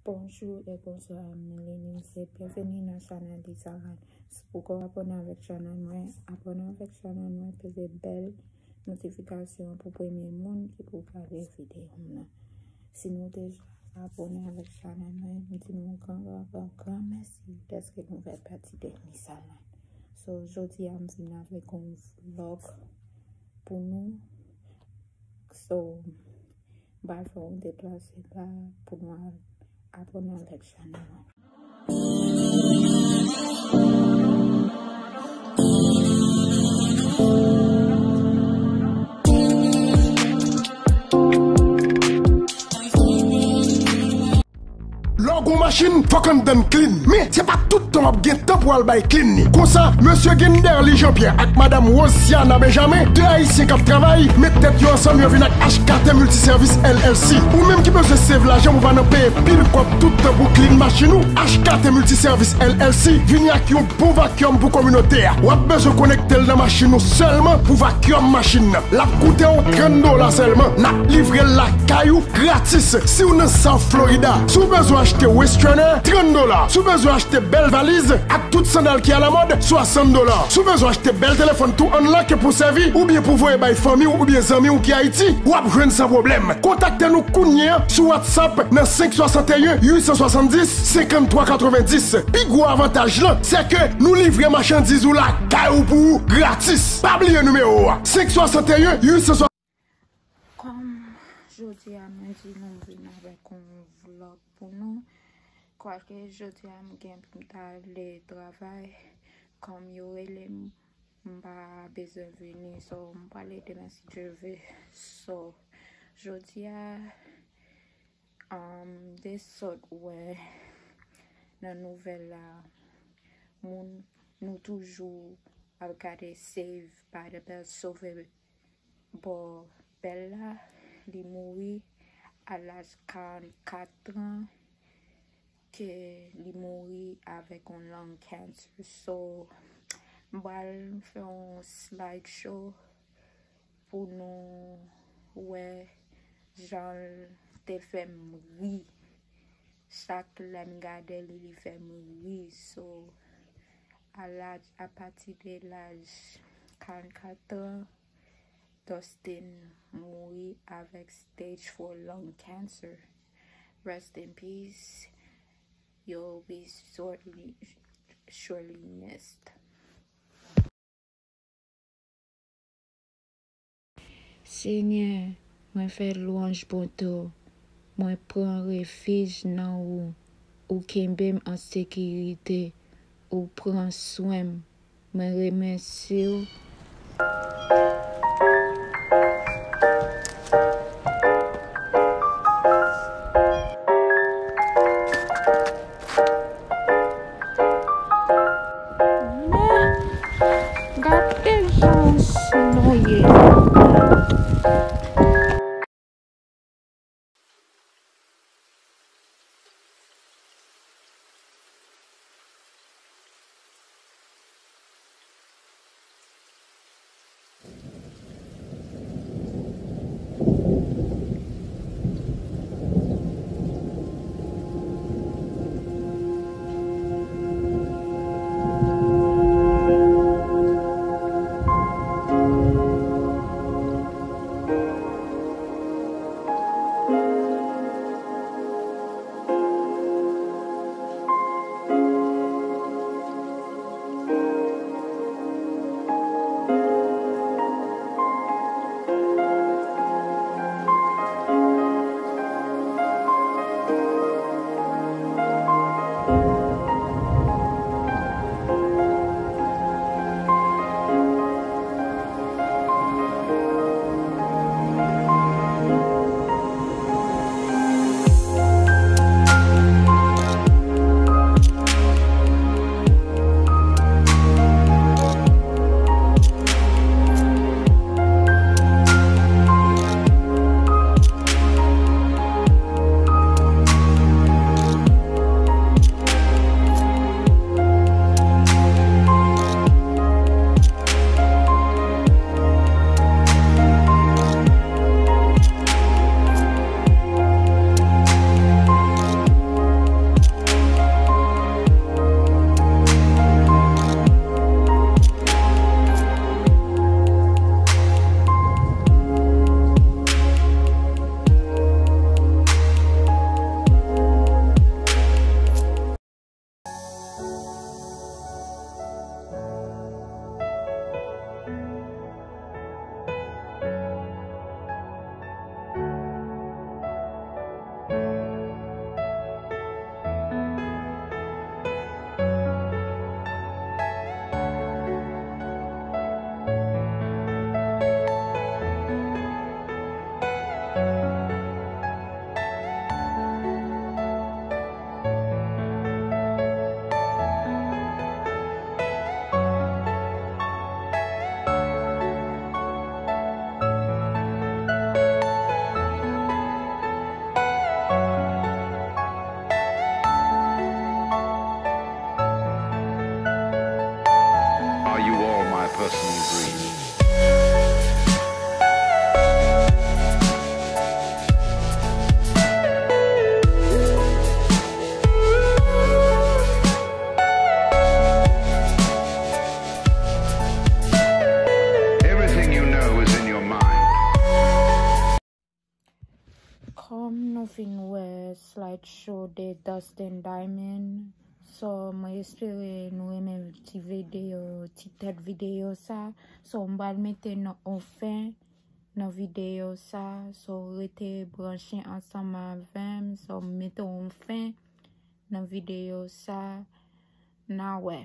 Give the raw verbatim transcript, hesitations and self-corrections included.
Bonjou e bonswa, m Lilise. Byenveni nan chanèl Lisa Line. Si w poko abòne avèk chanèl mwen, abòne avèk chanèl mwen, peze bèl notifikasyon pou premye moun ki pou gade videyo m nan. Si nou deja abòne avèk chanèl mwen, m di nou gran, gran, gran, gran mèsi dèske nou fè pati de Lisa Line. So, jodi a m vin avèk yon vlòg pou nou. So, m pral fè yon deplase la pou nou al abòne avèk chanèl mwen. Lè w gen yon machin, fòk anndan l clean. Men, se pa tout tan w ap gen tan pou w al bay clean li. Konsa, mesye Genderly Jean Pierre ak madanm Rosiana Benjamin, de Ayisyen k ap travay, met tèt yo ansanm, yo vin ak H K T Multiservice L L C. Ou menm ki bezwen save lajan pou w pa nan peye pil kòb tout tan pou clean machin ou, H K T Multiservice L L C vini ak yon bon vacuum pou kominote a. W ap bezwen konekte l nan machin ou sèlman pou vacuum machin nan. L ap koute w trant dola sèlman. N ap livre l lakay ou gratis. Si w nan South Florida, si w bezwen achte waist trainer, trant dola. Si w bezwen achte bèl valiz ak tout sandal ki alamòd, swasant dola. Si w bezwen achte bèl telefòn tou unlock pou sèvi, oubyen pou voye bay fanmi w oubyen zanmi w ki Ayiti, w ap jwenn san pwoblèm. Kontakte nou kounye a sou WhatsApp nan senk swasanteyen uit san swasanndis senkanntwa katrevenndis. Pi gwo avantaj lan, se ke nou livre machandiz ou lakay ou pou ou gratis. Pa bliye nimewo a, senk swasanteyen uit san swasanndis. Kòm jodi a mwen di nou m vin avèk yon vlòg pou nou, kwake jodi a m gen pou m ta ale travay, kòm yo rele m, m pa bezwen vini, so m prale demen si Dye vle. So, jodi a, um, de sot wè nan nouvèl la, moun nou toujou ap gade Saved by the Bell, sove bò bèl la, li mouri a laj karannkat an, ke li mouri avèk yon lung cancer. So, m pral fè yon slide show pou nou wè jan l te fè m ri. Chak lè m gade li, li fè m ri. So, a laj, apati de laj karannkat an, Dustin mouri avèk stage four lung cancer. Rest in peace. You'll be sorely, surely missed. Senyè, mwen fè lwanj bonte w. Mwen pran refij nan ou. Ou kenbe m an sekirite. Ou pran swen m. Mwen remèsye w. Men, gade jan w sonye. Kòm nou fin wè slideshow de Dustin Diamond, so mwen espere nou renmen ti videyo, ti tèt videyo sa. So m pral mete nan yon fen nan videyo sa. So rete branche ansanm avè m. So m mete yon fen nan videyo sa. N a wè.